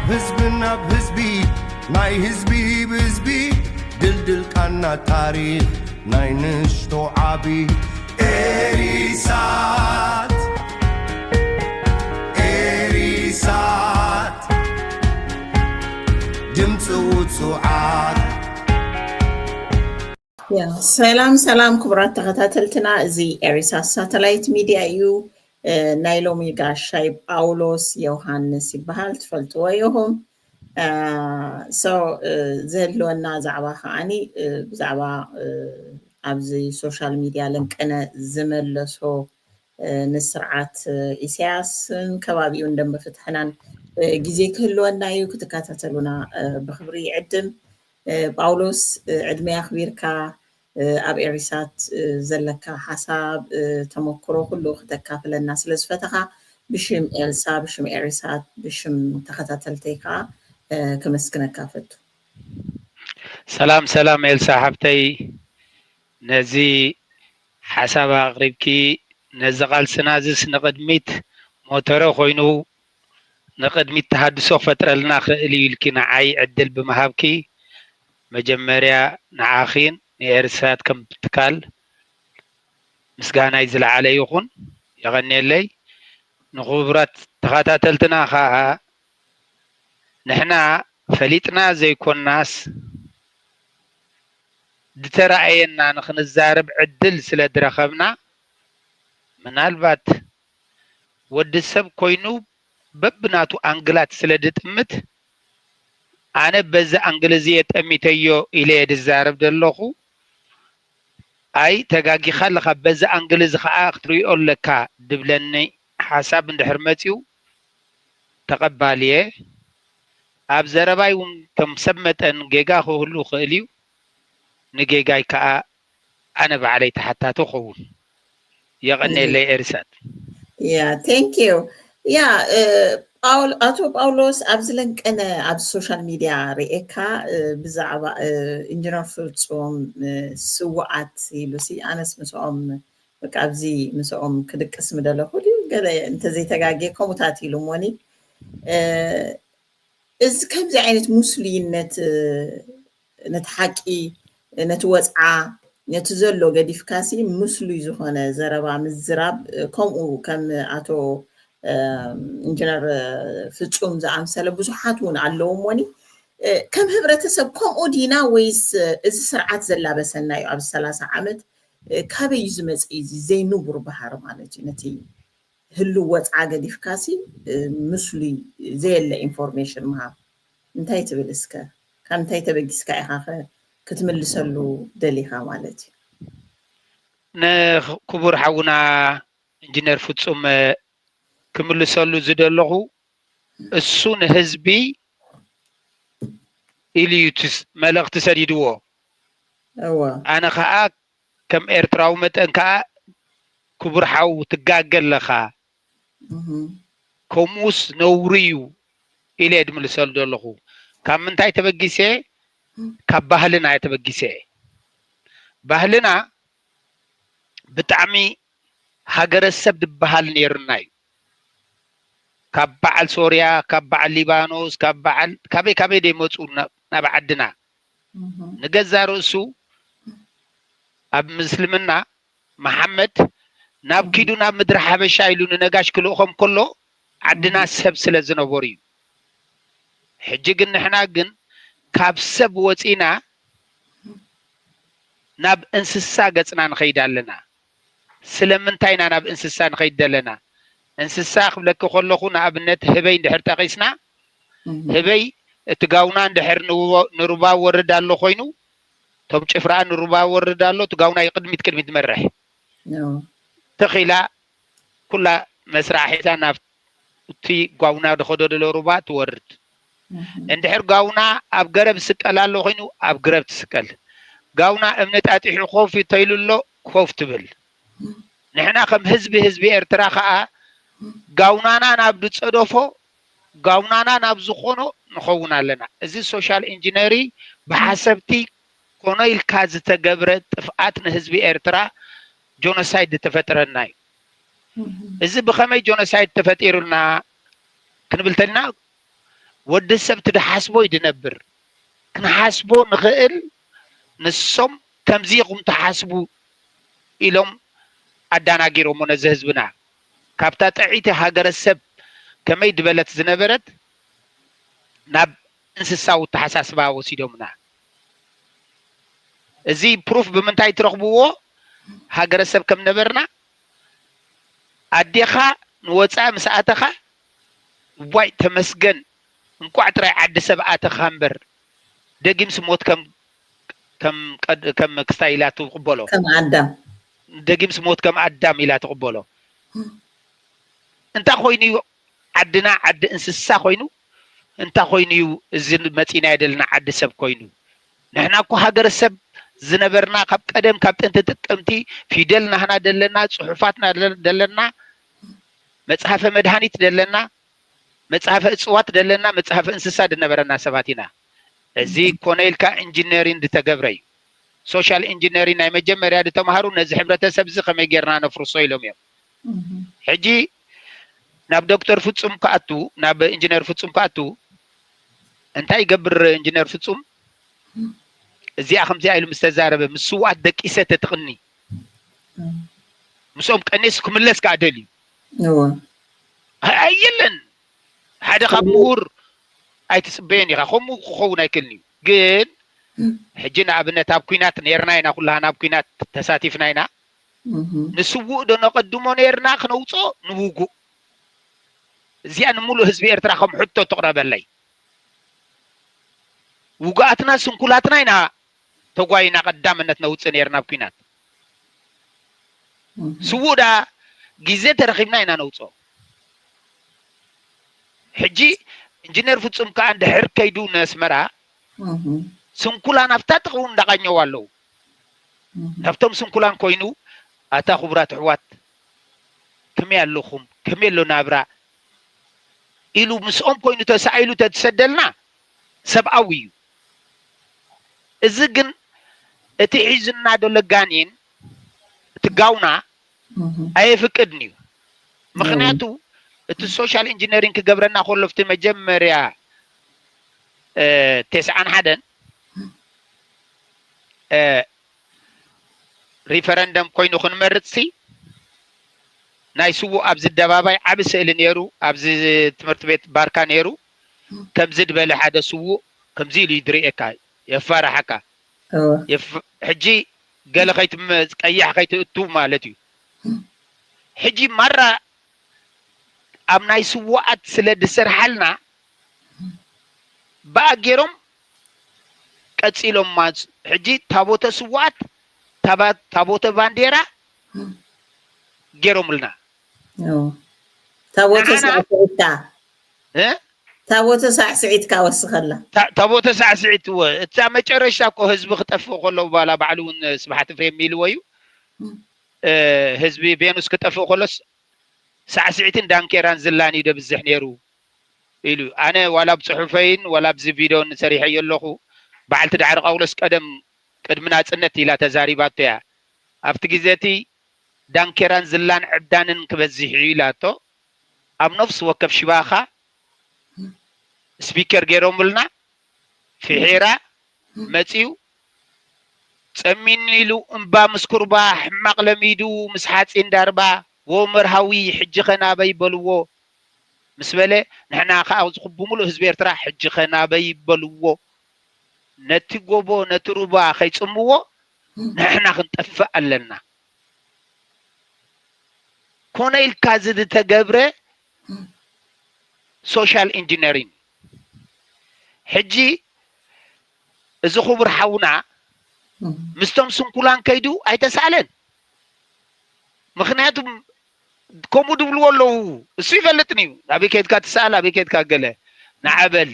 ህዝቢ ናብ ህዝቢ ናይ ህዝቢ ብህዝቢ ድልድል ቃና ታሪኽ ናይ ንእሽቶ ዓቢ ኤሪሳት ኤሪሳት ድምፂ ውፁዓት ሰላም ሰላም ክቡራት ተኸታተልትና፣ እዚ ኤሪሳት ሳተላይት ሚድያ እዩ። ናይ ሎሚ ጋሻይ ጳውሎስ ዮሃንስ ይበሃል፣ ትፈልጥዎ ኢኹም። ሶ ዘህልወና ዛዕባ ከዓኒ ብዛዕባ ኣብዚ ሶሻል ሚድያ ለንቀነ ዝመለሶ ንስርዓት ኢሳያስን ከባቢኡን ደንበ ፍትሕናን ግዜ ክህልወና እዩ። ክትከታተሉና ብክብሪ ይዕድም። ጳውሎስ ዕድመ ኣኽቢርካ ኣብ ኤሪሳት ዘለካ ሓሳብ ተመክሮ ኩሉ ክተካፍለና ስለ ዝፈተኻ ብሽም ኤልሳ ብሽም ኤሪሳት ብሽም ተኸታተልተይ ከዓ ከመስግነካ ፈቱ። ሰላም ሰላም ኤልሳ ሓብተይ፣ ነዚ ሓሳብ ኣቕሪብኪ ነዚ ቃልስና እዚስ ንቕድሚት ሞተረ ኮይኑ ንቕድሚት ተሃድሶ ክፈጥረልና ክእል እዩ ኢልኪ ንዓይ ዕድል ብምሃብኪ መጀመርያ ንዓኺን ንኤርትራት ከም ትካል ምስጋናይ ዝለዓለ ይኹን። የቐንየለይ። ንኽቡራት ተኸታተልትና ኸኣ ንሕና ፈሊጥና ዘይኮናስ ዝተራእየና ንኽንዛረብ ዕድል ስለ ዝረኸብና ምናልባት ወዲ ሰብ ኮይኑ በብናቱ ኣንግላት ስለ ዝጥምት ኣነ በዚ ኣንግል እዚ እየ ጠሚተዮ ኢለ እየ ዝዛረብ ዘለኹ። ኣይ ተጋጊኻ ኣለኻ በዚ ኣንግል እዚ ኸዓ ክትሪኦ ኣለካ ድብለኒ ሓሳብ እንድሕር መፂኡ ተቐባሊ እየ። ኣብ ዘረባይ እውን ከም ሰብ መጠን ጌጋ ክህሉ ይኽእል እዩ። ንጌጋይ ከዓ ኣነ ባዕለይ ተሓታቲ ክኸውን። የቐንየለይ ኤሪሳት። ያ thank you። ያ ኣቶ ጳውሎስ ኣብዚ ለንቀነ ኣብ ሶሻል ሚድያ ርኤካ ብዛዕባ ኢንጂነር ፍጹም ስውኣት ኢሉሲ ኣነስ ምስኦም በቃ ኣብዚ ምስኦም ክድቅስ ምደለኹ ድዩ ገለ እንተዘይተጋጌ ከምኡታት ኢሉ እሞኒ እዚ ከምዚ ዓይነት ሙስሉይነት ነቲ ሓቂ ነቲ ወፅዓ ነቲ ዘሎ ገዲፍካሲ ምስሉይ ዝኾነ ዘረባ ምዝራብ ከምኡ ከም ኣቶ ኢንጂነር ፍፁም ዝኣምሰለ ብዙሓት እውን ኣለዉ እሞኒ ከም ህብረተሰብ ከምኡ ዲና ወይስ እዚ ስርዓት ዘላበሰና እዩ ኣብዚ ሰላሳ ዓመት ካበይ እዩ ዝመፅእ እዚ ዘይንቡር ባህሪ ማለት እዩ ነቲ ህሉው ወፅዓ ገዲፍካሲ ምስሉይ ዘየለ ኢንፎርሜሽን ምሃብ እንታይ ትብል እስከ ካብ እንታይ ተበጊስካ ኢኻ ክትምልሰሉ ደሊኻ ማለት እዩ ንክቡር ሓውና ኢንጂነር ፍፁም ክምልሰሉ ዝደለኹ እሱ ንህዝቢ ኢሉ እዩ መልእኽቲ ሰዲድዎ ኣነ ከዓ ከም ኤርትራዊ መጠን ከዓ ክቡር ሓው ትጋገ ኣለኻ ከምኡስ ነውሪ እዩ ኢለ ድምልሰሉ ዘለኹ ካብ ምንታይ ተበጊሰ ካብ ባህልና እየ ተበጊሰ ባህልና ብጣዕሚ ሃገረሰብ ዝበሃል ነይሩና እዩ ካብ በዓል ሶርያ ካብ በዓል ሊባኖስ ካብ በዓል ካበይ ካበይ ደይመፁ ናብ ዓድና ንገዛ ርእሱ ኣብ ምስልምና መሓመድ ናብ ኪዱ ናብ ምድሪ ሓበሻ ኢሉ ንነጋሽ ክልእኾም ከሎ ዓድና ሰብ ስለ ዝነበሩ እዩ ሕጂ ግን ንሕና ግን ካብ ሰብ ወፂና ናብ እንስሳ ገፅና ንኸይድ ኣለና ስለምንታይ ኢና ናብ እንስሳ ንኸይድ ዘለና እንስሳ ክብለኪ ከለኹ ንኣብነት ህበይ እንድሕር ጠቒስና ህበይ እቲ ጋውና እንድሕር ንሩባ ወርድ ኣሎ ኮይኑ ቶም ጭፍራ ንሩባ ወርድ ኣሎ እቲ ጋውና ይቅድሚት ቅድሚት መርሕ ተኺላ ኩላ መስርዓ ሒዛ ናብቲ ጓውና ዝኸዶ ዘሎ ሩባ ትወርድ እንድሕር ጋውና ኣብ ገረብ ዝስቀል ኣሎ ኮይኑ ኣብ ግረብ ትስቀል ጋውና እምኒ ጣጢሑ ኮፍ ተይሉ ኣሎ ኮፍ ትብል ንሕና ከም ህዝቢ ህዝቢ ኤርትራ ከዓ ጋውናና ናብ ዝፀደፎ ጋውናና ናብ ዝኾኖ ንኸውን ኣለና እዚ ሶሻል ኢንጂነሪ ብሓሰብቲ ኮኖ ኢልካ ዝተገብረ ጥፍኣት ንህዝቢ ኤርትራ ጆኖሳይድ ዝተፈጠረና እዩ እዚ ብኸመይ ጆኖሳይድ ተፈጢሩልና ክንብል ተልና ወዲ ሰብ ትድሓስቦ እዩ ድነብር። ክንሓስቦ ንኽእል፣ ንሶም ከምዚ ኢኹም ትሓስቡ ኢሎም ኣዳናጊሮሞ ነዚ ህዝብና። ካብታ ጥዕይቲ ሃገረሰብ ከመይ ድበለት ዝነበረት ናብ እንስሳዊ ኣተሓሳስባ ወሲዶምና። እዚ ፕሩፍ ብምንታይ ትረኽብዎ? ሃገረሰብ ከም ነበርና፣ ኣዴኻ ንወፃኢ ምስ ኣተኻ፣ ዋይ ተመስገን፣ እንቋዕ ጥራይ ዓዲ ሰብ ኣተኻ እምበር፣ ደጊምስ ሞት ከም ከም ቀድ- ከም ክስታይ ኢላ ትቕበሎ። ከም ኣዳም። ደጊምስ ሞት ከም ኣዳም ኢላ ትቕበሎ። እንታይ ኮይኑ እዩ ዓድና ዓዲ እንስሳ ኮይኑ? እንታይ ኮይኑ እዩ እዚ መፂናዮ ዘለና ዓዲ ሰብ ኮይኑ? ንሕና እኮ ሃገረ ሰብ ዝነበርና ካብ ቀደም ካብ ጥንቲ ጥቅምቲ ፊደል ናህና ደለና፣ ፅሑፋትና ደለና፣ መፅሓፈ መድሃኒት ደለና፣ መፅሓፈ እፅዋት ደለና፣ መፅሓፈ እንስሳ ድነበረና ሰባት ኢና። እዚ ኮነ ኢልካ ኢንጂነሪን ዝተገብረ እዩ። ሶሻል ኢንጂነሪን ናይ መጀመርያ ዝተምሃሩ ነዚ ሕብረተሰብ እዚ ከመይ ጌርና ነፍርሶ ኢሎም እዮም። ሕጂ ናብ ዶክተር ፍጹም ክኣቱ፣ ናብ ኢንጂነር ፍጹም ክኣቱ፣ እንታይ ይገብር ኢንጂነር ፍጹም? እዚኣ ከምዚኣ ኢሉ ምስ ተዛረበ፣ ምስ ስውኣት ደቂሰ ተትቕኒ፣ ምስኦም ቀኒስ ክምለስ ከዓ ደልዩ። እወ። ኣየለን ሓደ ካብ ምሁር ኣይትፅበዮን ኢኻ። ከምኡ ክኸውን ኣይክእልን እዩ። ግን ሕጂ ንኣብነት ኣብ ኲናት ነርና ኢና፣ ኩላህና ኣብ ኲናት ተሳቲፍና ኢና። ንስውእ ዶ ነቐድሞ ነርና ክነውፅኦ ንውጉእ? እዚኣ ንምሉእ ህዝቢ ኤርትራ ከም ሕቶ ትቕረበለይ። ውጉኣትና ስንኩላትና ኢና ተጓይና ቀዳምነት ነውፅእ ነርና ኣብ ኲናት። ስውእ ደኣ ግዜ ተረኺብና ኢና ነውፅኦ። ሕጂ ኢንጂነር ፍጹም ከኣ እንድሕር ከይዱ ነስመራ ስንኩላን ኣብታ ትኸውን እንዳቃኘው ኣለዉ። ካብቶም ስንኩላን ኮይኑ ኣታ ክቡራት ኣሕዋት ከመይ ኣለኹም ከመይ ኣሎ ናብራ ኢሉ ምስኦም ኮይኑ ተሳኢሉ ተትሰደልና ሰብኣዊ እዩ። እዚ ግን እቲ ሒዝና ዘሎ ጋኔን እቲ ጋውና ኣየፍቅድን እዩ። ምኽንያቱ እቲ ሶሻል ኢንጂነሪንግ ክገብረና ከሎ ኣብቲ መጀመርያ ተስዓን ሓደን ሪፈረንደም ኮይኑ ክንመርፅሲ ናይ ስዉእ ኣብዚ ኣደባባይ ዓቢ ስእሊ ነይሩ፣ ኣብዚ ትምህርቲ ቤት ባርካ ነይሩ። ከምዚ ዝበለ ሓደ ስዉእ ከምዚ ኢሉ እዩ ዝርእየካ፣ የፋርሓካ። ሕጂ ገለ ከይትመ ቀያሕ ከይትእቱ ማለት እዩ። ሕጂ ማራ ኣብ ናይ ስዉኣት ስለ ዝሰርሓልና ብኣ ገይሮም ቀፂሎማ። ሕጂ ታቦተ ስዉኣት ታቦተ ባንዴራ ገይሮምልና። ታቦተ ሳዕስዒት ከዓ እ ታቦተ ሳዕስዒት ከዓ ወስኸላ። ታቦተ ሳዕስዒት እወ፣ እታ መጨረሻ እኮ ህዝቢ ክጠፍእ ከሎ ባላ ባዕሉ እውን ስብሓት እፍሬም ኢልዎ እዩ። ህዝቢ ቬኑስ ክጠፍእ ከሎስ ሳዕስዒትን ዳንኬራን ዝላን እዩ ደብዝሕ ነይሩ ኢሉ። ኣነ ዋላ ብፅሑፈይን ዋላ ኣብዚ ቪድዮን ሰሪሐዮ ኣለኹ። በዓልቲ ዳዕሮ ቃውሎስ ቀደም ቅድሚ ናፅነት ኢላ ተዛሪባቶ እያ። ኣብቲ ግዜ እቲ ዳንኬራን ዝላን ዕብዳንን ክበዝሕ እዩ ኢላቶ። ኣብ ነፍሲ ወከፍ ሽባኻ ስፒከር ገይሮምልና፣ ፊሒራ መፂኡ ፀሚኒ ኢሉ እምባ ምስ ኩርባ ሕማቕ ለሚዱ ምስ ሓፂን ዳርባ ወ መርሃዊ ሕጂ ኸ ናበይ በልዎ ምስ በለ ንሕና ከዓ እዚ ብምሉእ ህዝቢ ኤርትራ ሕጂ ኸ ናበይ በልዎ ነቲ ጎቦ ነቲ ሩባ ከይፅምዎ ንሕና ክንጠፍእ ኣለና። ኮነ ኢልካ እዚ ዝተገብረ ሶሻል ኢንጂነሪንግ። ሕጂ እዚ ክቡር ሓውና ምስቶም ስንኩላን ከይዱ ኣይተሳእለን። ምክንያቱ ከምኡ ድብልዎ ኣለዉ። እሱ ይፈልጥን እዩ። ኣበይ ከድካ ትሰኣል፣ ኣበይ ከድካ ገለ ንዓበል።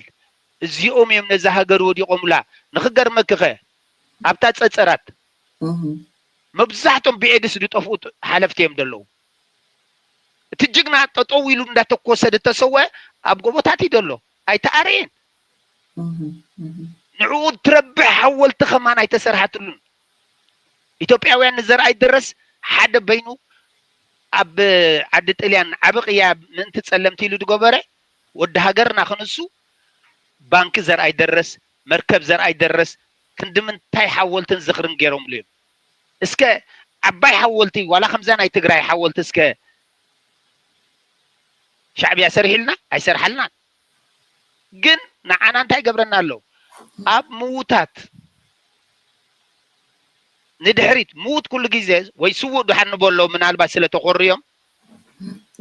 እዚኦም እዮም ነዛ ሃገር ወዲቖምላ። ንክገርመክኸ ኣብታ ፀፀራት መብዛሕቶም ብኤድስ ዝጠፍኡ ሓለፍቲ እዮም ዘለዉ። እቲ ጅግና ጠጠው ኢሉ እንዳተኮሰ ዝተሰወ ኣብ ጎቦታት እዩ ዘሎ፣ ኣይተኣረየን። ንዕኡ ትረብሕ ሓወልቲ ከማን ኣይተሰርሓትሉን። ኢትዮጵያውያን ንዘርኣይ ድረስ ሓደ በይኑ ኣብ ዓዲ ጥልያን ዓቢ ቅያ ምእንቲ ጸለምቲ ኢሉ ዝገበረ ወዲ ሃገርና ክንሱ ባንኪ ዘርኣይ ደረስ፣ መርከብ ዘርኣይ ደረስ ክንዲ ምንታይ ሓወልትን ዝኽርን ገይሮምሉ እዮም። እስከ ዓባይ ሓወልቲ ዋላ ከምዛ ናይ ትግራይ ሓወልቲ እስከ ሻዕብያ ሰሪሕልና ኣይሰርሓልናን። ግን ንዓና እንታይ ይገብረና ኣሎ? ኣብ ምዉታት ንድሕሪት ምዉት ኩሉ ግዜ ወይ ስዉእ ድሓን ንበሎ ምናልባት ስለ ተኾርዮም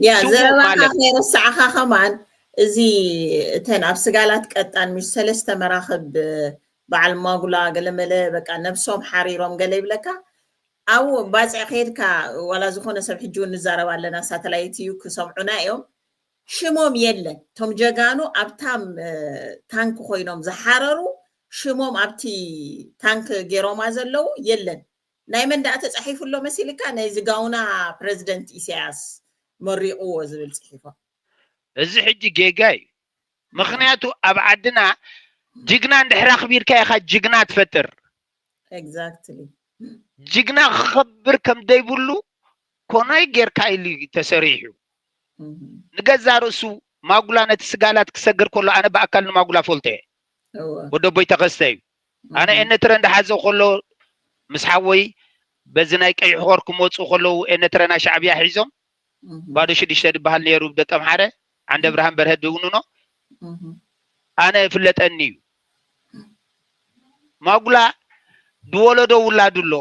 ያ ዘረባኻ ከይረሳዕኻ ከማን እዚ እተን ኣብ ስጋላት ቀጣን ምሽ ሰለስተ መራኽብ በዓል ማጉላ ገለመለ በቃ ነብሶም ሓሪሮም ገለ ይብለካ ኣብ ባፅዕ ከይድካ ዋላ ዝኾነ ሰብ ሕጂ እውን ንዛረብ ኣለና ሳተላይት እዩ ክሰምዑና እዮም ሽሞም የለን ቶም ጀጋኑ ኣብታም ታንክ ኮይኖም ዝሓረሩ ሽሞም ኣብቲ ታንክ ገይሮማ ዘለዉ የለን ናይ መን ደኣ ተፃሒፉ ኣሎ መሲልካ ናይዚ ጋውና ፕረዚደንት ኢሳያስ መሪቕዎ ዝብል ፅሒፎም እዚ ሕጂ ጌጋ እዩ ምኽንያቱ ኣብ ዓድና ጅግና እንድሕር ኣኽቢርካ ኢኻ ጅግና ትፈጥር exactly ጅግና ክኸብር ከም ዘይብሉ ኮናይ ጌርካ ኢሉ ተሰሪሑ ንገዛ ርእሱ ማጉላ ነቲ ስጋላት ክሰግር ከሎ ኣነ ብኣካል ንማጉላ ፈልጦ እየ ወደቦይ ተኸስተ እዩ ኣነ ኤነትረ እንዳሓዘ ከሎ ምስ ሓወይ በዚ ናይ ቀይሕ ኾር ክመፁ ከለዉ ኤነትረ ናይ ሻዕብያ ሒዞም ባዶ ሽዱሽተ ዝበሃል ነይሩ ደቂ ኣምሓረ ዓንደ ብርሃን በርሀ ድውንኖ ኣነ እፍለጠኒ እዩ ማጉላ ዝወለዶ ውላዱ ኣሎ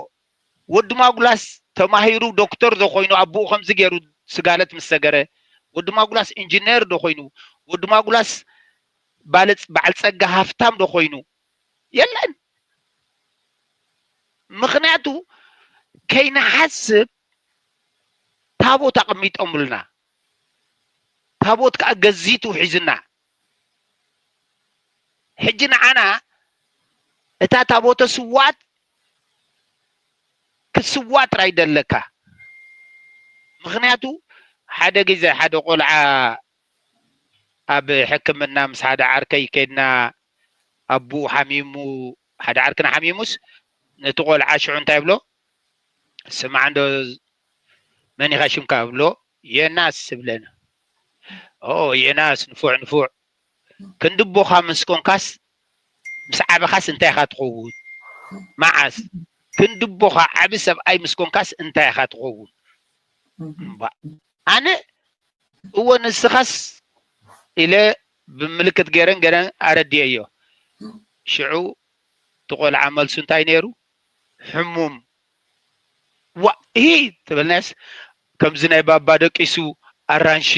ወዲ ማጉላስ ተማሂሩ ዶክተር ዞኮይኑ ኣቦኡ ከምዚ ገይሩ ስጋለት ምስ ሰገረ ወዲ ማጉላስ ኢንጂነር ዶ ኮይኑ ወዲ ማጉላስ በዓል ፀጋ ሃፍታም ዶ ኮይኑ የለን ምኽንያቱ ከይንሓስብ ታቦት ኣቐሚጦምልና ታቦት ከዓ ገዚቱ ሒዝና ሕጂ ንዓና እታ ታቦተ ስዋት ክስዋ ጥራይ ደለካ ምኽንያቱ ሓደ ግዜ ሓደ ቆልዓ ኣብ ሕክምና ምስ ሓደ ዓርከይ ከድና ኣቡ ሓሚሙ ሓደ ዓርክና ሓሚሙስ ነቲ ቆልዓ ሽዑ እንታይ ብሎ ስማዕ እንዶ መን ኢኻ ሽምካ ብሎ የናስ ስብለና ኦ የናስ ንፉዕ ንፉዕ ክንድቦኻ ምስ ኮንካስ ምስ ዓበኻስ እንታይ ኢኻ ትኸውን መዓስ ክንድቦኻ ዓቢ ሰብኣይ ምስ ኮንካስ እንታይ ኢኻ ትኸውን ኣነ እወ ንስኻስ ኢለ ብምልክት ገይረን ገለ ኣረድየዮ ሽዑ እቲ ቆልዓ መልሱ እንታይ ነይሩ ሕሙም ዋ ሂ ተበልናስ ከምዚ ናይ ባባ ደቂሱ ኣራንሺ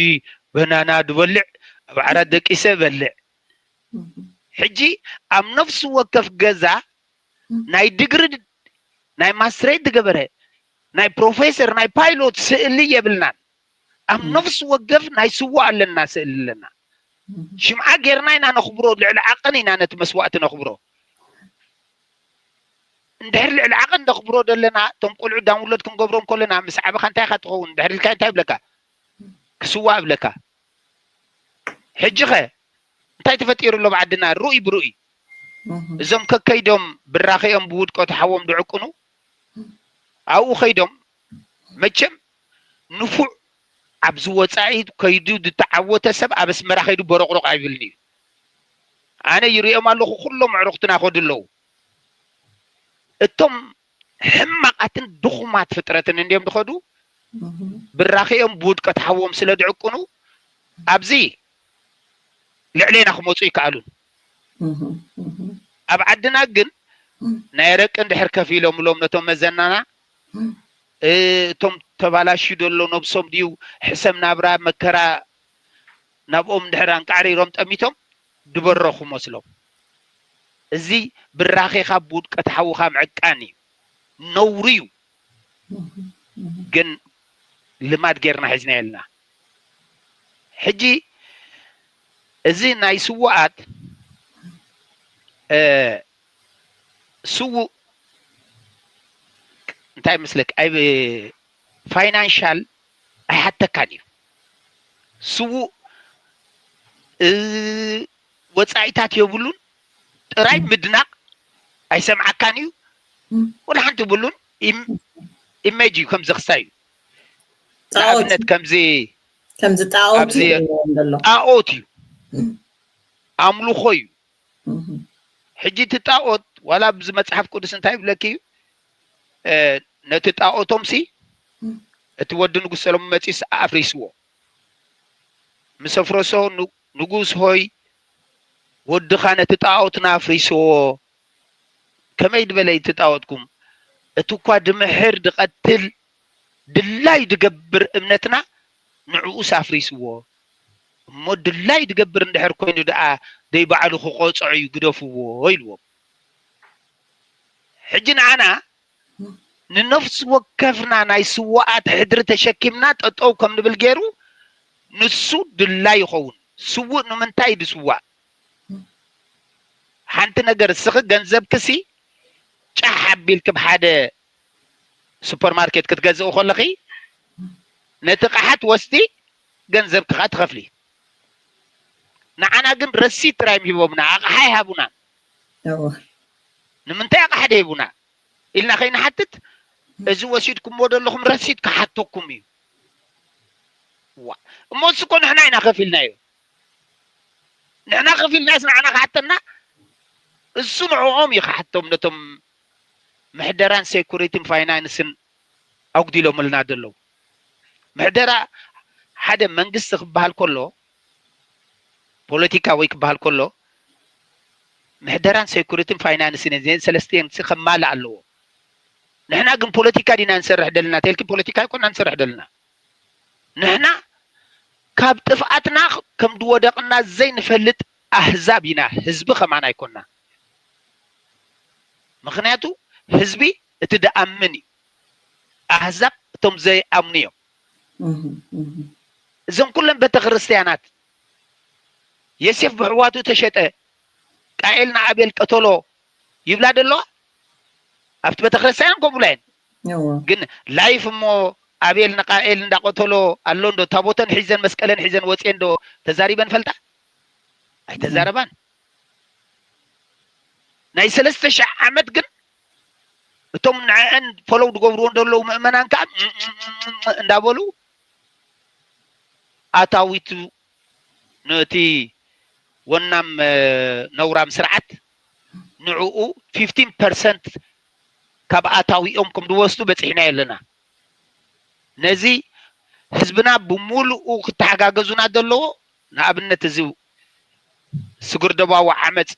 በናና ዝበልዕ ኣብ ዓራት ደቂሰ በልዕ ሕጂ ኣብ ነፍሲ ወከፍ ገዛ ናይ ድግሪ ናይ ማስትሬት ዝገበረ ናይ ፕሮፌሰር ናይ ፓይሎት ስእሊ የብልናን ኣብ ነፍሲ ወከፍ ናይ ስዋ ኣለና ስእሊ ኣለና ሽምዓ ጌርና ኢና ነኽብሮ ልዕሊ ዓቐን ኢና ነቲ መስዋእቲ ነኽብሮ እንድሕር ልዕሊ ዓቐን ነኽብሮ ዘለና እቶም ቆልዑ ዳውንሎድ ክንገብሮም ከለና ምስ ዓበኻ እንታይ ኢኻ ትኸውን እንድሕር ኢልካ እንታይ ይብለካ ክስዋ እብለካ ሕጂ ኸ እንታይ ተፈጢሩ ኣሎ ኣብ ዓድና ርኡይ ብርኡይ እዞም ከከይዶም ብራኸኦም ብውድቀቱ ሓዎም ዝዕቅኑ ኣብኡ ከይዶም መቸም ንፉዕ ኣብዚ ወፃኢ ከይዱ ዝተዓወተ ሰብ ኣብ ኣስመራ ከይዱ በረቕሮቕ ኣይብልን እዩ ኣነ ይሪኦም ኣለኹ ኩሎም ኣዕሩኽትና ከዱ ኣለዉ እቶም ሕማቓትን ድኹማት ፍጥረትን እንዲዮም ዝኸዱ ብራኺኦም ብውድቀት ሓዎም ስለ ዝዕቅኑ ኣብዚ ልዕሌና ክመፁ ይከኣሉን ኣብ ዓድና ግን ናይ ረቂ እንድሕር ከፊሎምሎም ነቶም መዘናና እቶም ተባላሽዩ ዘሎ ነብሶም ድዩ ሕሰም ናብራ መከራ ናብኦም እንድሕር ኣንቃዕሪሮም ጠሚቶም ዝበረኹ መስሎም እዚ ብራኺኻ ብውድቀት ሓውኻ ምዕቃን እዩ ነውሪ እዩ ግን ልማድ ጌርና ሒዝና የልና ሕጂ እዚ ናይ ስውኣት ስውእ እንታይ መስለክ ኣይ ፋይናንሻል ኣይሓተካን እዩ ስውእ ወፃኢታት የብሉን ጥራይ ምድናቕ ኣይሰምዓካን እዩ ወላ ሓንቲ የብሉን ኢሜጅ እዩ ከምዚ ክሳይ እዩ ንኣብነት ከምዚ ከምዚ ጣዖት ኣብዚ ጣዖት እዩ ኣምልኾ እዩ ሕጂ እቲ ጣኦት ዋላ ኣብዚ መፅሓፍ ቅዱስ እንታይ ይብለኪ እዩ? ነቲ ጣኦቶም ሲ እቲ ወዲ ንጉስ ሰሎሞን መፂስ ኣፍሪስዎ፣ ምስ ኣፍረሶ ንጉስ ሆይ ወድኻ ነቲ ጣኦትና ኣፍሪስዎ። ከመይ ዝበለ እዩ እቲ ጣኦትኩም? እቲ እኳ ድምሕር ድቐትል ድላይ ድገብር እምነትና ንዕኡስ ኣፍሪስዎ። እሞ ድላይ ድገብር እንድሕር ኮይኑ ደኣ ደይ ባዕሉ ክቆፅዖ እዩ፣ ግደፍዎ ኢልዎም። ሕጂ ንዓና ንነፍሲ ወከፍና ናይ ስዋኣት ሕድሪ ተሸኪምና ጠጠው ከም ንብል ገይሩ ንሱ ድላይ ይኸውን። ስውእ ንምንታይ ድስዋእ? ሓንቲ ነገር እስኺ ገንዘብክሲ ጫሕ ኣቢልክ ብ ሓደ ሱፐርማርኬት ክትገዝእ ከለኺ ነቲ ቃሓ ትወስዲ፣ ገንዘብኪ ከዓ ትኸፍሊ። ንዓና ግን ረሲት ጥራይ እዮም ሂቦምና፣ ኣቕሓ ኣይሃቡናን። ንምንታይ ኣቕሓ ደይቡና ኢልና ከይንሓትት፣ እዚ ወሲድኩምዎ ዘለኹም ረሲት ክሓተኩም እዩ። እሞ እሱ እኮ ንሕና ኢና ከፊልናዮ። ንሕና ከፊልናስ ንዓና ክሓተና? እሱ ንዕኦም እዩ ክሓቶም፣ ነቶም ምሕደራን ሴኩሪቲን ፋይናንስን ኣጉዲሎምልና ዘለዉ። ምሕደራ ሓደ መንግስቲ ክበሃል ከሎ፣ ፖለቲካ ወይ ክበሃል ከሎ፣ ምሕደራን ሴኩሪቲን ፋይናንስን እየን፣ እዚአን ሰለስቲአን ከማልእ ኣለዎ። ንሕና ግን ፖለቲካ ዲና ንሰርሕ ደለና ተልኪ፣ ፖለቲካ ኣይኮና ንሰርሕ ደለና። ንሕና ካብ ጥፍኣትና ከም ድወደቕና ዘይንፈልጥ ኣህዛብ ኢና። ህዝቢ ከማን ኣይኮና። ምኽንያቱ ህዝቢ እቲ ደኣምን እዩ። ኣህዛብ እቶም ዘይኣምኑ እዮም። እዞም ኩለን ቤተክርስትያናት የሴፍ ብሕዋቱ ተሸጠ፣ ቃኤል ንኣቤል ቀተሎ ይብላ ደለዋ ኣብቲ ቤተክርስትያን ከምኡ ኢለን። ግን ላይፍ እሞ ኣቤል ንቃኤል እንዳቀተሎ ኣሎ እንዶ ታቦተን ሒዘን መስቀለን ሒዘን ወፅየን ዶ ተዛሪበን ፈልጣ? ኣይተዛረባን። ናይ ሰለስተ ሺሕ ዓመት ግን እቶም ንዐአን ፎሎው ዝገብርዎ እንደለዉ ምእመናን ከዓ እንዳበሉ ኣታዊቱ ነቲ ወናም ነውራም ስርዓት ንዕኡ ፊፍቲን ፐርሰንት ካብ ኣታዊኦም ከም ዝወስዱ በፂሕና ኣለና። ነዚ ህዝብና ብምሉኡ ክተሓጋገዙና ዘለዎ፣ ንኣብነት እዚ ስግር ደባዊ ዓመፅ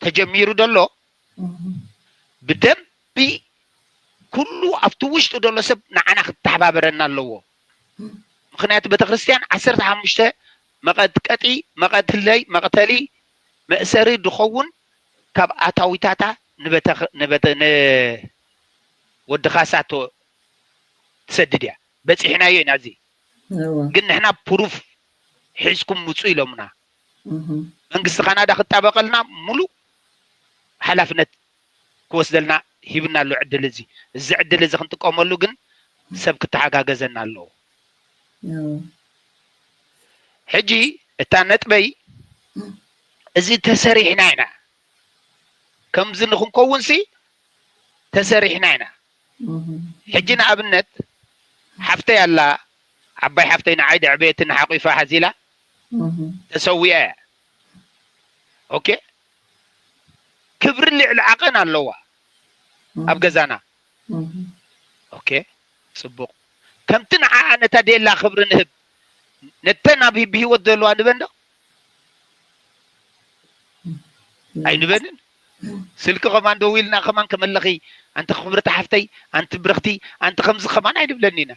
ተጀሚሩ ዘሎ ብደንቢ ኩሉ ኣብቲ ውሽጡ ዘሎ ሰብ ንዓና ክተሓባበረና ኣለዎ። ምክንያቱ ቤተክርስትያን ዓሰርተ ሓሙሽተ መቐጥቀጢ፣ መቐትለይ፣ መቕተሊ፣ መእሰሪ ድኸውን ካብ ኣታዊታታ ንወዲ ካሳ ትሰድድ እያ። በፂሕናዮ ኢና። እዚ ግን ንሕና ፕሩፍ ሒዝኩም ምፁ ኢሎምና። መንግስቲ ካናዳ ክጣበቀልና ሙሉእ ሓላፍነት ክወስደልና ሂብና ኣሎ ዕድል። እዚ እዚ ዕድል እዚ ክንጥቀመሉ ግን ሰብ ክተሓጋገዘና ኣለዎ። ሕጂ እታ ነጥበይ፣ እዚ ተሰሪሕና ኢና፣ ከምዚ ንክንከውንሲ ተሰሪሕና ኢና። ሕጂ ንኣብነት ሓፍተይ ኣላ፣ ዓባይ ሓፍተይ ንዓይ ደዕበየትኒ ሓቂፋ ሓዚላ ተሰዊኣ እያ። ኦኬ፣ ክብሪ ልዕሊ ዓቐን ኣለዋ ኣብ ገዛና። ኦኬ፣ ፅቡቕ። ከምቲ ንዓኣ ነታ ደላ ክብሪ ንህብ፣ ነተን ኣብ ብህይወት ዘለዋ ንበን ዶ? ኣይንበንን። ስልኪ ከማን ደዊልና ከማን ከመለኺ፣ ኣንቲ ክብርቲ ሓፍተይ፣ ኣንቲ ብርኽቲ፣ ኣንቲ ከምዚ ከማን ኣይንብለን ኢና።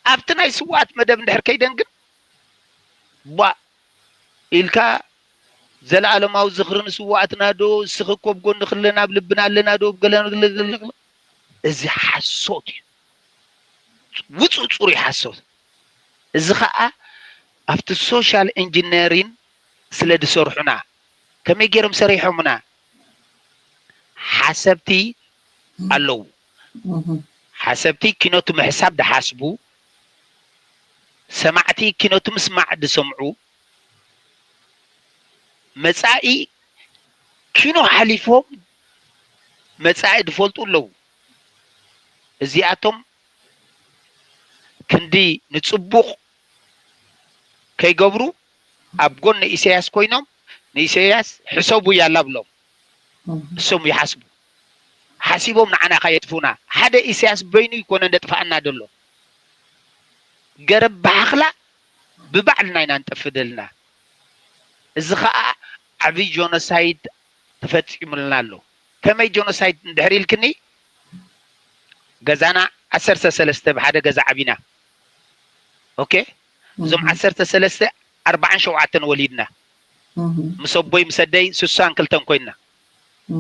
ኣብቲ ናይ ስውኣት መደብ እንድሕር ከይደን ግን ቧ ኢልካ፣ ዘለኣለማዊ ዝኽሪ ንስውኣትና ዶ፣ እስኺ እኮ ኣብ ጎንኺ ኣለና፣ ኣብ ልብና ኣለና ዶ፣ ገለ እዚ ሓሶት እዩ። ውፁእ ፅሩይ ሓሶት። እዚ ከዓ ኣብቲ ሶሻል ኢንጂነሪን ስለ ዝሰርሑና። ከመይ ገይሮም ሰሪሖምና? ሓሰብቲ ኣለዉ። ሓሰብቲ ኪኖቲ ምሕሳብ ድሓስቡ፣ ሰማዕቲ ኪኖቲ ምስማዕ ድሰምዑ፣ መጻኢ ኪኖ ሓሊፎም መጻኢ ድፈልጡ ኣለዉ። እዚኣቶም ክንዲ ንጽቡቕ ከይገብሩ ኣብ ጎኒ ኢሳያስ ኮይኖም ንኢሳያስ ሕሰቡ ያላ ብሎም። እሶም ይሓስቡ። ሓሲቦም ንዓና ከየጥፉና። ሓደ ኢሳያስ በይኑ ይኮነ ደጥፋኣና ደሎ። ገረብ ባሕኽላ ብባዕልና ኢና ንጠፍእ ደልና። እዚ ኸኣ ዓብዪ ጆኖሳይድ ተፈጺሙልና ኣሎ። ከመይ ጆኖሳይድ እንድሕር ኢልክኒ፣ ገዛና ዓሰርተ ሰለስተ ብሓደ ገዛ ዓቢና። ኦኬ፣ እዞም ዓሰርተ ሰለስተ ኣርባዓን ሸውዓተን ወሊድና። ምስ ኣቦይ ምስ ኣደይ ስሳን ክልተን ኮይንና።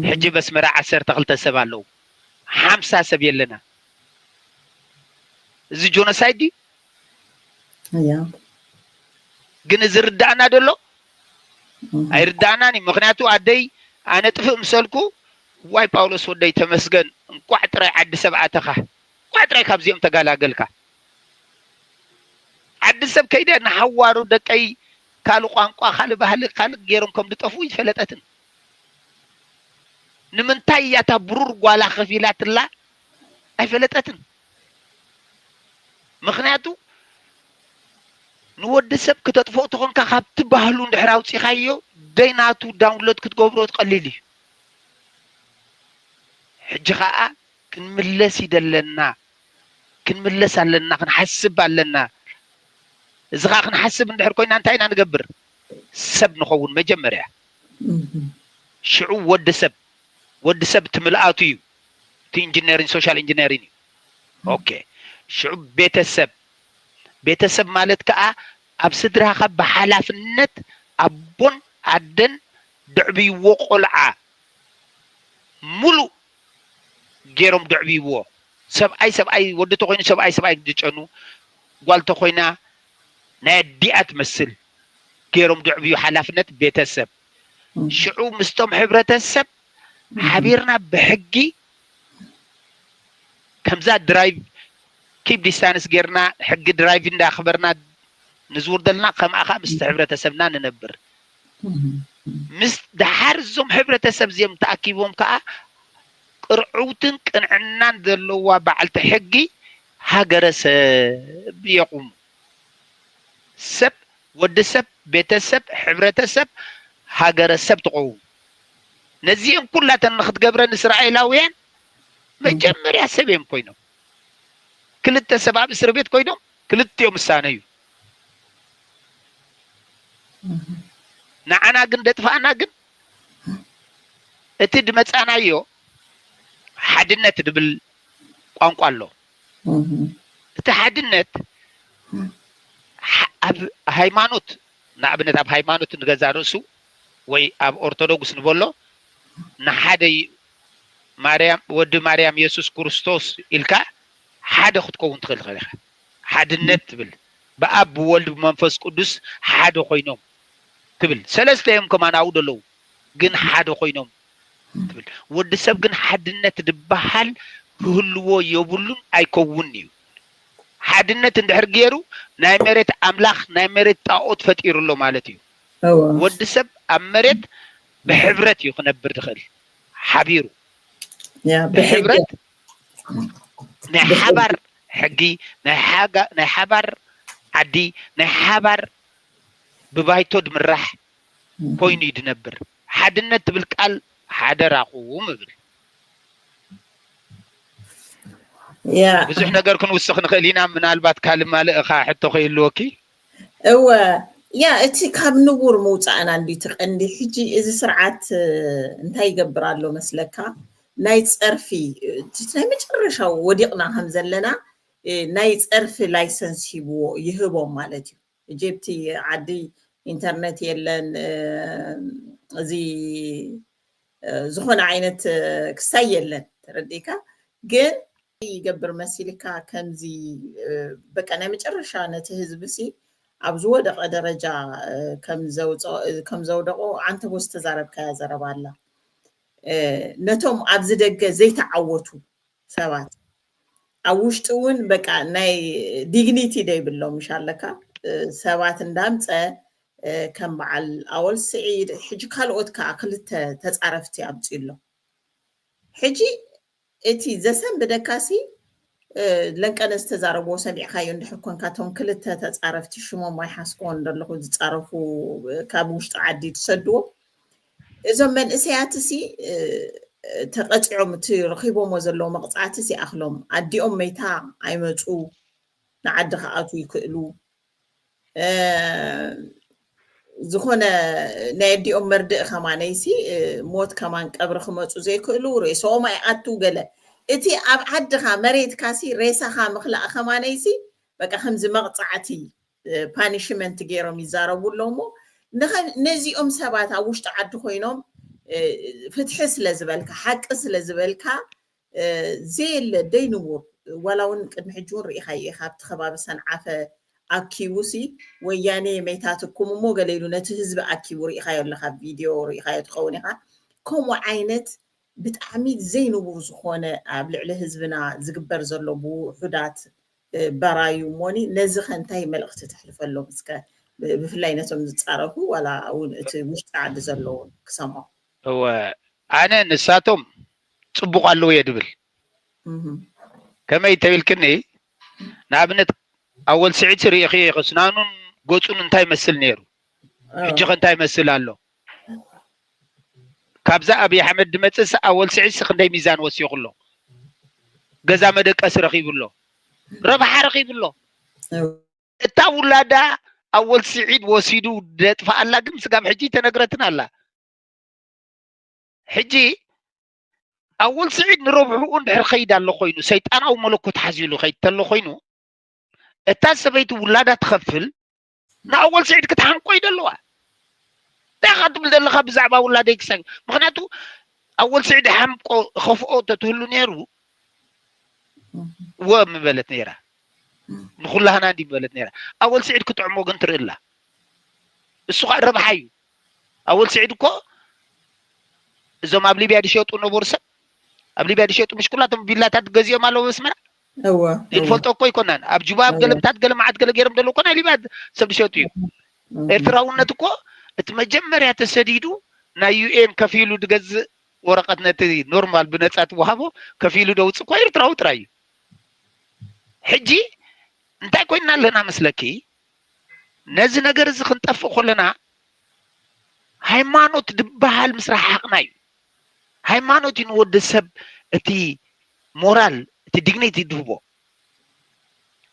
ሕጂ በስመራ ዓሰርተ ክልተ ሰብ ኣለዉ። ሓምሳ ሰብ የለና። እዚ ጆኖሳይድ ድዩ? እያ ግን እዚ ርዳእና ደሎ? ኣይርዳእናን እዩ። ምክንያቱ ኣደይ ኣነ ጥፍእ ምሰልኩ፣ ዋይ ጳውሎስ ወደይ ተመስገን፣ እንቋዕ ጥራይ ዓዲ ሰብ ኣተኻ፣ እንቋዕ ጥራይ ካብዚኦም ተጋላገልካ። ዓዲ ሰብ ከይደ ንሓዋሩ ደቀይ ካልእ ቋንቋ፣ ካልእ ባህሊ፣ ካልእ ገይሮም ከም ዝጠፍኡ ይፈለጠትን። ንምንታይ እያ እታ ብሩር ጓላ ከፊላትላ? ኣይፈለጠትን። ምክንያቱ ንወዲ ሰብ ክተጥፍኦ ተኾንካ ካብቲ ባህሉ እንድሕር ኣውፂኻዮ ደይ ናቱ ዳውንሎድ ክትገብሮ ቀሊል እዩ። ሕጂ ከዓ ክንምለስ ይደለና፣ ክንምለስ ኣለና፣ ክንሓስብ ኣለና። እዚ ከዓ ክንሓስብ እንድሕር ኮይና እንታይ ኢና ንገብር? ሰብ ንኸውን መጀመርያ። ሽዑ ወዲ ሰብ፣ ወዲ ሰብ እቲ ምልኣቱ እዩ። እቲ ኢንጂነሪን ሶሻል ኢንጂነሪን እዩ። ኦኬ፣ ሽዑ ቤተሰብ፣ ቤተሰብ ማለት ከዓ ኣብ ስድራኻ ብሓላፍነት ኣቦን ኣደን ደዕብይዎ ቆልዓ ሙሉእ ገይሮም ደዕብይዎ። ሰብኣይ ሰብኣይ፣ ወዲ ተኮይኑ ሰብኣይ ሰብኣይ ዝጨኑ፣ ጓል ተኮይና ናይ ኣዲኣ ትመስል ገይሮም ደዕብዩ ሓላፍነት ቤተሰብ። ሽዑ ምስቶም ሕብረተሰብ ሓቢርና ብሕጊ ከምዛ ድራይቭ ኪፕ ዲስታንስ ጌርና ሕጊ ድራይቭ እንዳኽበርና ንዝውር ዘለና ከምኣ ከዓ ምስቲ ሕብረተሰብና ንነብር። ምስ ደሓር እዞም ሕብረተሰብ እዚኦም ተኣኪቦም ከዓ ቅርዕውትን ቅንዕናን ዘለዋ በዓልቲ ሕጊ ሃገረሰብ የቑሙ። ሰብ፣ ወዲ ሰብ፣ ቤተሰብ፣ ሕብረተሰብ፣ ሃገረሰብ ትኸውን። ነዚኦም ኩላተን ንክትገብረን እስራኤላውያን መጀመርያ ሰብ እዮም ኮይኖም። ክልተ ሰብ ኣብ እስር ቤት ኮይኖም ክልቲኦም ምሳነዩ። ንዓና ግን ደጥፋእና ግን እቲ ድመጻናዮ ሓድነት ድብል ቋንቋ ኣሎ። እቲ ሓድነት ኣብ ሃይማኖት፣ ንኣብነት ኣብ ሃይማኖት ንገዛ ርእሱ ወይ ኣብ ኦርቶዶክስ ንበሎ ንሓደ ማርያም፣ ወዲ ማርያም የሱስ ክርስቶስ ኢልካ ሓደ ክትከውን ትኽእል ኢኻ። ሓድነት ትብል ብኣብ ብወልድ ብመንፈስ ቅዱስ ሓደ ኮይኖም ትብል። ሰለስተ እዮም ከማን ኣብኡ ደለዉ ግን ሓደ ኮይኖም ትብል። ወዲ ሰብ ግን ሓድነት ድበሃል ክህልዎ የብሉን ኣይከውን እዩ። ሓድነት እንድሕር ገይሩ ናይ መሬት ኣምላኽ ናይ መሬት ጣኦት ፈጢሩ ኣሎ ማለት እዩ። ወዲ ሰብ ኣብ መሬት ብሕብረት እዩ ክነብር ዝኽእል ሓቢሩ ብሕብረት ናይ ሓባር ሕጊ ናይ ሓባር ዓዲ ናይ ሓባር ብባይቶ ድምራሕ ኮይኑ እዩ ድነብር። ሓድነት ትብል ቃል ሓደራኹም እብል። ብዙሕ ነገር ክንውስኽ ንኽእል ኢና። ምናልባት ካልእ ማልእኻ ሕቶ ከይህልወኪ? እወ ያ እቲ ካብ ንቡር ምውፃእና እንዲ ትቐንዲ ሕጂ እዚ ስርዓት እንታይ ይገብር ኣሎ መስለካ? ናይ ፀርፊ ናይ መጨረሻው ወዲቕና ከም ዘለና ናይ ፀርፊ ላይሰንስ ሂብዎ ይህቦም ማለት እዩ። እጅብቲ ዓዲ ኢንተርነት የለን፣ እዚ ዝኾነ ዓይነት ክሳይ የለን። ተረዲካ ግን ይገብር መሲልካ ከምዚ በቃ ናይ መጨረሻ ነቲ ህዝቢ ሲ ኣብ ዝወደቐ ደረጃ ከም ዘውደቑ ዓንተቦ ዝተዛረብካያ ዘረባ ኣላ። ነቶም ኣብዚ ደገ ዘይተዓወቱ ሰባት ኣብ ውሽጢ እውን በቃ ናይ ዲግኒቲ ደይብሎም ምሽ ኣለካ ሰባት እንዳምፀ ከም በዓል ኣወል ስዒድ ሕጂ ካልኦት ከዓ ክልተ ተፃረፍቲ ኣምፅኡ ኣሎ። ሕጂ እቲ ዘሰንብደካሲ ለንቀነ ዝተዛረብዎ ሰሚዕካዮ እንድሕር ኮንካ እቶም ክልተ ተፃረፍቲ ሽሞም ኣይሓስኮን ዘለኹ ዝፃረፉ ካብ ውሽጢ ዓዲ ትሰድዎም እዞም መንእሰያት ሲ ተቐፂዖም እቲ ረኺቦሞ ዘለዉ መቕፃዕቲ ሲ ኣኽሎም ኣዲኦም መይታ ኣይመፁ ንዓዲ ክኣቱ ይክእሉ። ዝኾነ ናይ ኣዲኦም መርድእ ከማነይሲ ሞት ከማን ቀብሪ ክመፁ ዘይክእሉ ርእሶም ኣይኣቱ ገለ እቲ ኣብ ዓድኻ መሬትካሲ ሬሳኻ ምኽላእ ከማነይሲ በቃ ከምዚ መቕፃዕቲ ፓኒሽመንት ገይሮም ይዛረቡ ኣለዉ እሞ ነዚኦም ሰባት ኣብ ውሽጢ ዓዲ ኮይኖም ፍትሒ ስለ ዝበልካ ሓቂ ስለ ዝበልካ ዘየለ ደይንቡር ዋላ እውን ቅድሚ ሕጂ እውን ርኢኻዮ ኢኻ ኣብቲ ከባቢ ሰንዓፈ ኣኪቡ ሲ ወያኔ መይታትኩም እሞ ገለ ኢሉ ነቲ ህዝቢ ኣኪቡ ርኢኻዮ ኣለኻ ቪድዮ ርኢኻዮ ትኸውን ኢኻ ከምኡ ዓይነት ብጣዕሚ ዘይንቡር ዝኾነ ኣብ ልዕሊ ህዝብና ዝግበር ዘሎ ብውሑዳት በራዩ እሞኒ ነዚ ከ እንታይ መልእኽቲ ተሕልፈሎም እስከ ብፍላይ ነቶም ዝፃረፉ ዋላ እውን እቲ ውሽጢ ዓዲ ዘለውን ክሰምዖ እወ ኣነ ንሳቶም ፅቡቕ ኣለዉ እየ ድብል ከመይ ተቢልክኒ ንኣብነት ኣወል ስዒድ ርኢኽዮ ኢኺ ስናኑን ገፁን እንታይ ይመስል ነይሩ ሕጂ ከ እንታይ ይመስል ኣሎ ካብዛ ኣብይ ኣሕመድ ድመፅእስ ኣወል ስዒድስ ክንደይ ሚዛን ወሲኹ ኣሎ ገዛ መደቀሲ ረኺቡ ኣሎ ረብሓ ረኺቡ ኣሎ እታ ውላዳ ኣወል ስዒድ ወሲዱ ደጥፍኣላ ግን ስጋብ ሕጂ ተነግረትን ኣላ ሕጂ ኣወል ስዒድ ንረብሕኡ እንድሕር ኸይድ ኣሎ ኮይኑ ሰይጣናዊ መለኮት ሓዚሉ ኸይድ ተሎ ኮይኑ እታ ሰበይቲ ውላዳ ትኸፍል ንኣወል ስዒድ ክትሓምቆ እዩ ደለዋ እንታይ ኢኻ ትብል ዘለኻ ብዛዕባ ውላደይ ክሳይ ምክንያቱ ኣወል ስዒድ ሓምቆ ኸፍኦ ተትህሉ ነይሩ ወ ምበለት ነይራ ንኩላህና እንዲ ምበለት ነይራ ኣወል ስዒድ ክጥዕሞ ግን ትርኢ ኣላ እሱ ከዓ ረብሓ እዩ ኣወል ስዒድ እኮ እዞም ኣብ ሊብያ ድሸጡ ነበሩ ሰብ ኣብ ሊብያ ድሸጡ ምሽ ኩላቶም ቪላታት ገዚኦም ኣለዉ ኣስመራ እወ እወ ንፈልጦ እኮ ይኮናን ኣብ ጁባ ኣብ ገለምታት ገለ መዓት ገለ ገይሮም ደለዉ እኮ ናይ ሊብያ ሰብ ድሸጡ እዩ እም። ኤርትራውነት እኮ እቲ መጀመርያ ተሰዲዱ ናይ ዩኤን ከፊሉ ድገዝእ ወረቀት ነቲ ኖርማል ብነፃ ትወሃቦ ከፊሉ ደውፅእ እኮ ኤርትራዊ ጥራይ እዩ ሕጂ እንታይ ኮይና ኣለና መስለኪ ነዚ ነገር እዚ ክንጠፍእ ከለና ሃይማኖት ድበሃል ምስ ረሓቅና እዩ ሃይማኖት እዩ ንወዲ ሰብ እቲ ሞራል እቲ ዲግኒቲ ድህቦ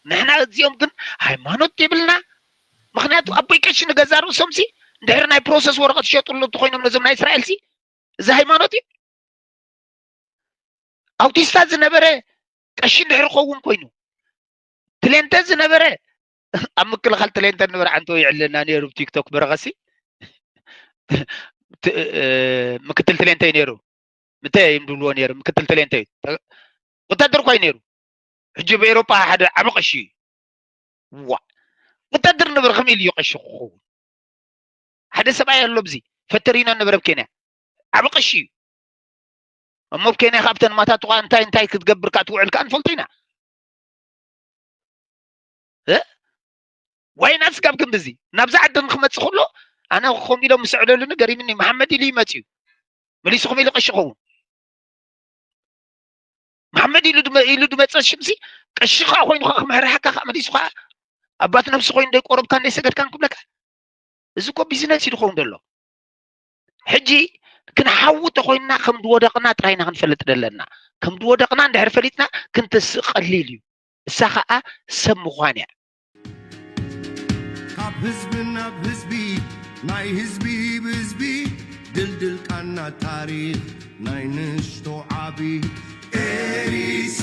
ንሕና እዚኦም ግን ሃይማኖት የብልና ምክንያቱ ኣቦይ ቀሺ ንገዛ ርእሶም ሲ እንድሕር ናይ ፕሮሰስ ወረቀት ይሸጥሉ እንተኮይኖም ነዞም ናይ እስራኤል ሲ እዚ ሃይማኖት እዩ ኣውቲስታ ዝነበረ ቀሺ እንድሕር ኸውን ኮይኑ ትሌንተ ዝነበረ ኣብ ምክልኻል ትሌንተ ንበር ዓንቶ ይዕለና ነይሩ ቲክቶክ በረኸሲ ምክትል ትሌንተ እዩ ነይሩ ምተ ይምድብልዎ ነይሩ ምክትል ትሌንተ እዩ ወታደር ኳይ ነይሩ ሕጂ ኣብ ኤሮጳ ሓደ ዓቢ ቀሺ እዩ ዋ ወታደር ነበር ከመይ ኢሉ እዩ ቀሺ ክኸውን ሓደ ሰብኣይ ኣሎ ብዚ ፈተሪኖ ነበር ኣብ ኬንያ ዓቢ ቀሺ እዩ እሞ ኣብ ኬንያ ካብተን ማታቱኻ እንታይ እንታይ ክትገብር ካ ትውዕል ካ ንፈልጦ ኢና ዋይናት ስጋብ ክንድዚ ናብዚ ዓዲ ንክመፅእ ከሎ ኣነ ከም ኢሎም ምስ ዕለሉኒ ገሪምኒ መሓመድ ኢሉ ይመፅ እዩ መሊሱ ከም ኢሉ ቀሺ ኸውን መሓመድ ኢሉ ድመ- ኢሉ ድመፀ ሽምሲ ቀሺ ከዓ ኮይኑ ከዓ ክምሕርሓካ ከዓ መሊሱ ከዓ ኣባት ነብሲ ኮይኑ ደይቆረብካ እንደይሰገድካን ክብለካ እዚ እኮ ቢዝነስ እዩ ዝኸውን ዘሎ ሕጂ ክንሓዊ ተኮይንና ከም ዝወደቕና ጥራይና ክንፈልጥ ዘለና ከም ዝወደቕና እንድሕር ፈሊጥና ክንተስእ ቀሊል እዩ እሳ ከዓ ሰብ ምዃን እያ ካብ ህዝቢ ናብ ህዝቢ ናይ ህዝቢ ብህዝቢ ድልድል ቃና ታሪኽ ናይ ንሽቶ ዓቢ ኤሪሳ